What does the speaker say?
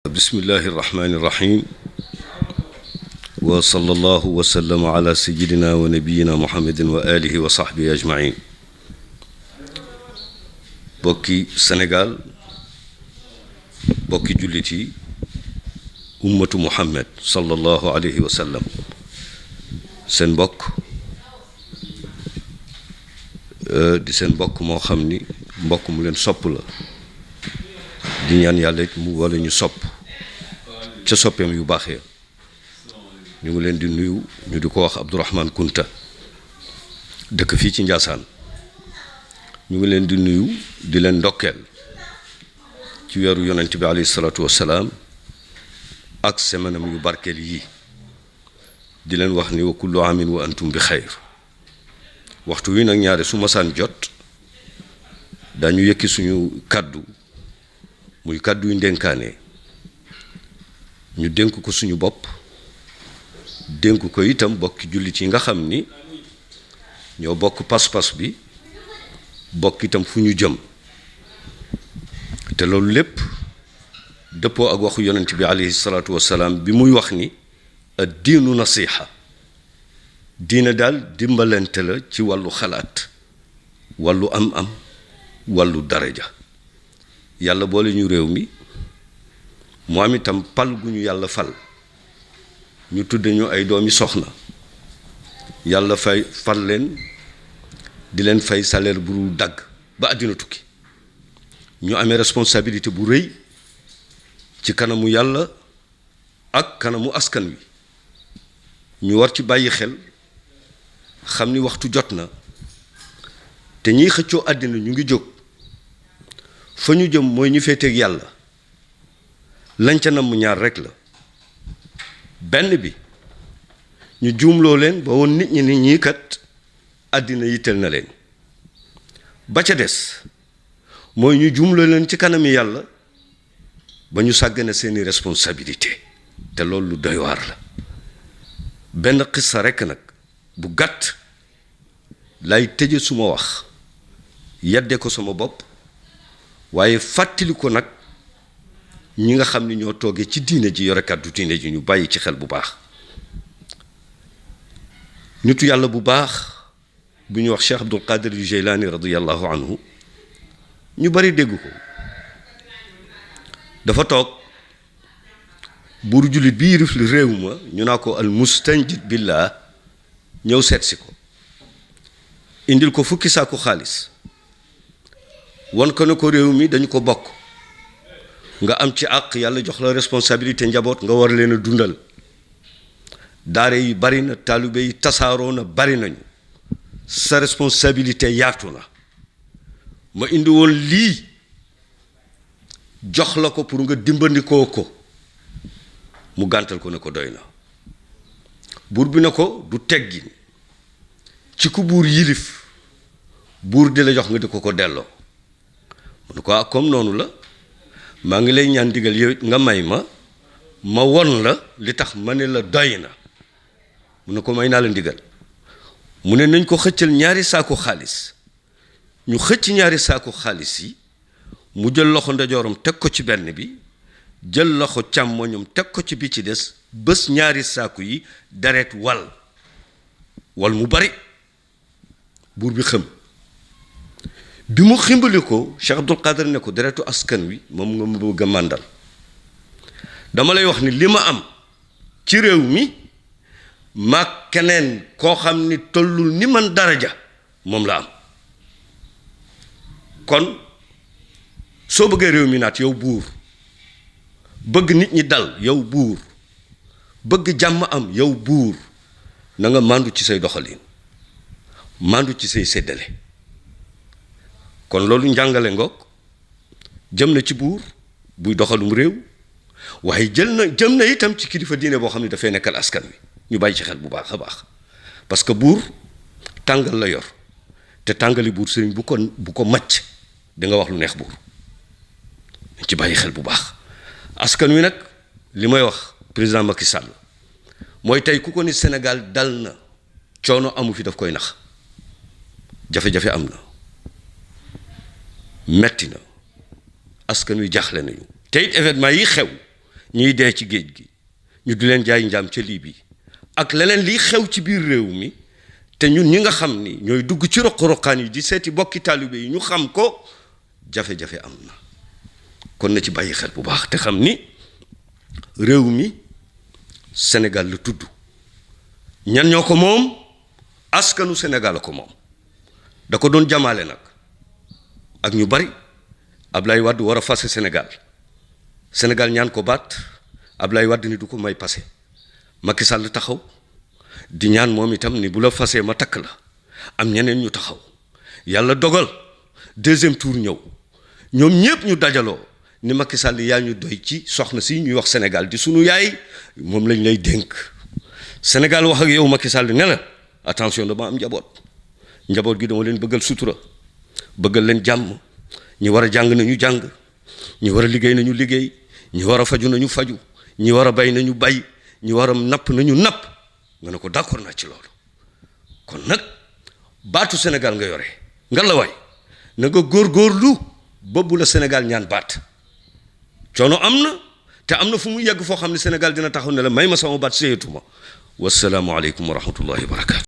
bismillahi irrahmani irrahim wa sallallahu wa sallama ala sayidina wa nabiyina muhammadin wa alihi wa sahbihi ajmain bokki Sénégal bokki jullit yi ummatu muhammad sallallahu alayhi wa sallam seen mbokk di seen mbokk moo xam ni mbokk mu leen sopp la di ñaan yàlla it mu wala ñu sopp ca soppeem yu baaxee ñu ngi leen di nuyu ñu di ko wax Abdourahmane Kunta dëkk fii ci Njaasaan ñu ngi leen di nuyu di leen ndokkeel ci weeru yonent bi alayhi salaatu wassalaam ak semanam yu barkeel yii di leen wax ni wa kullu amin wa antum bi xayr waxtu wi nag ñaare su masaan jot dañu yëkki suñu kàddu muy kàddu yu ndénkaane ñu dénk ko suñu bopp dénk ko itam bokki jullit yi nga xam ni ñoo bokk pas-pas bi bokk itam fu ñu jëm te loolu lépp dëppoo ak waxu yonent bi alayhi salaatu wassalaam bi muy wax ni ad diinu nasiha diina daal dimbalante la ci wàllu xalaat wàllu am-am wàllu daraja yàlla boole ñu réew mi mu am itam pal gu ñu yàlla fal ñu tudde ñu ay doomi soxna yàlla fal leen di leen fay salaire bu dagg ba àddina tukki ñu amee responsabilité bu rëy ci kanamu yàlla ak kanamu askan wi ñu war ci bàyyi xel xam ni waxtu jot na te ñiy xëccoo àddina ñu ngi jóg fa ñu jëm mooy ñu féeteeg yàlla lañ ca namm ñaar rekk la benn bi ñu juumloo leen ba woon nit ñi ni ñii kat àddina yitteel na leen ba ca des mooy ñu juumloo leen ci kanami yàlla ba ñu sàggane seeni responsabilité te loolu lu doy waar la benn xissa rekk nag bu gàtt lay tëje suma wax yedde ko sama bopp waaye fàttali ko nag ñi nga xam ni ñoo toogee ci diine ji yore kàddu diine ji ñu bàyyi ci xel bu baax nitu yàlla bu baax bu ñu wax Cheikh Abdul Qadir Jeylaani radiyallahu anhu ñu bari dégg ko dafa toog buur jullit bii rif li réew ma ñu naa ko al mustanjid billah ñëw seetsi ko indil ko fukki saaku xaalis wan ko ne ko réew mi dañu ko bokk nga am ci àq yàlla jox la responsabilité njaboot nga war leen a dundal daare yi bari na taalibe yi tasaaroo na bari nañu sa responsabilité yaatu na ma indi woon lii jox la ko pour nga dimbandikoo ko mu gàntal ko ne ko doy na buur bi ne ko du teggin ci ku buur yilif buur di la jox nga di ko delloo mu ne ko comme noonu la maa ngi lay ñaan digal yow nga may ma won la li tax ma ne la doy na mu ne ko may naa la ndigal mu ne nañ ko xëccal ñaari saaku xaalis ñu xëcc ñaari saaku xaalis yi mu jël loxo ndeyjooram teg ko ci benn bi jël loxo càmmoñam teg ko ci bi ci des bés ñaari saaku yi deret wal mu bari buur bi xëm bi mu ximbali ko Cheikh Abdul Qadir ne ko deretu askan wi moom nga ma bëgg a màndal dama lay wax ni li ma am ci réew mi maag keneen koo xam ni tollul ni man daraja moom la am kon soo bëggee réew mi naat yow buur bëgg nit ñi dal yow buur bëgg jàmm am yow buur na nga màndu ci say doxalin màndu ci say séddale kon loolu njàngale ngoog jëm na ci buur buy doxalum réew waaye jëm na itam ci kilifa diine boo xam ne dafay nekkal askan wi ñu bàyyi ci xel bu baax a baax parce que buur tàngal la yor te tàngali buur sëriñ bu ko macc di nga wax lu neex buur ñu ci bàyyi xel bu baax askan wi nag li may wax président Macky Sall mooy tey ku ko ni Sénégal dal na coono amu fi daf koy nax jafe-jafe am na metti na askan wi jaaxle nañu te it événement yi xew ñiy dee ci géej gi ñu di leen jaay njaam ca Libi ak leneen liy xew ci biir réew mi te ñun ñi nga xam ni ñooy dugg ci roq-roqaan yi di seeti bokki taalibe yi ñu xam ko jafe-jafe am na kon na ci bàyyi xel bu baax te xam ni réew mi Sénégal la tudd ñan ñoo ko moom askanu Sénégal a ko moom da ko doon jamaale nag ak ñu bari Ablaye Wade war a fase Sénégal Sénégal ñaan ko baat Ablaye Wade ni du ko may passé Macky Sall taxaw di ñaan moom itam ni bu la fasee ma takk la am ñeneen ñu taxaw yàlla dogal deuxième tour ñëw ñoom ñépp ñu dajaloo ni Macky Sall yaa ñu doy ci soxna si ñuy wax Sénégal di sunu yaay moom lañ lay dénk Sénégal wax ak yow Macky Sall ne la attention dama am njaboot gi dama leen bëggal sutura bëggal leen jàmm ñi war a jàng nañu jàng ñi war a liggéey nañu liggéey ñi war a faju nañu faju ñi war a bay nañu bay ñi war a napp nañu napp nga ne ko d'accord naa ci loolu kon nag baatu Sénégal nga yore nga la waay na nga góorgóorlu ba bu la Sénégal ñaan baat coono am na te am na fu mu yegg foo xam ne Sénégal dina taxaw ne la may ma sama baat séyatuma wasalaamu aleykum wa rahmatullahi wa barakatu